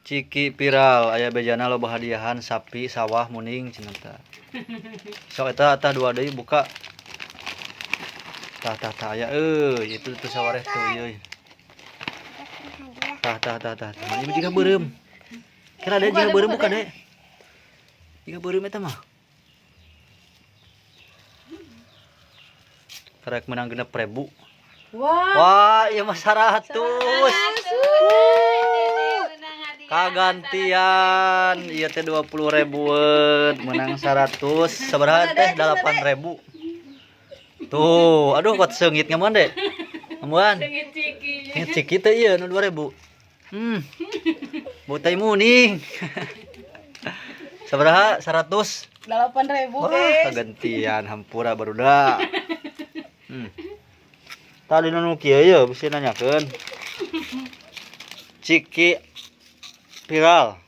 Ciki viral aya bejana loba hadiahan sapi sawah muning cenah tah. Sok eta tah dua deui buka. Tah tah tah aya euy itu tuh sawareh tuh euy. Tah tah tah tah. Ieu jiga beureum. Kira deh jiga beureum buka deh. Jiga beureum eta mah. Karek menang 6.000. Wah. Wah, ieu mah 100. Kagantian ieu teh 20 ribuan menang 100 sabaraha teh 8.000. Tuh, aduh kuat seungit ngamuan deh. Ngamuan. Sengit ciki. Sengit ciki teh ieu nu 2.000. Bau tai muning. Sabaraha 100. 8.000, Wah, guys. kagantian hampura barudak. Tadi nu kieu ye bisi nanyakeun. Ciki viral.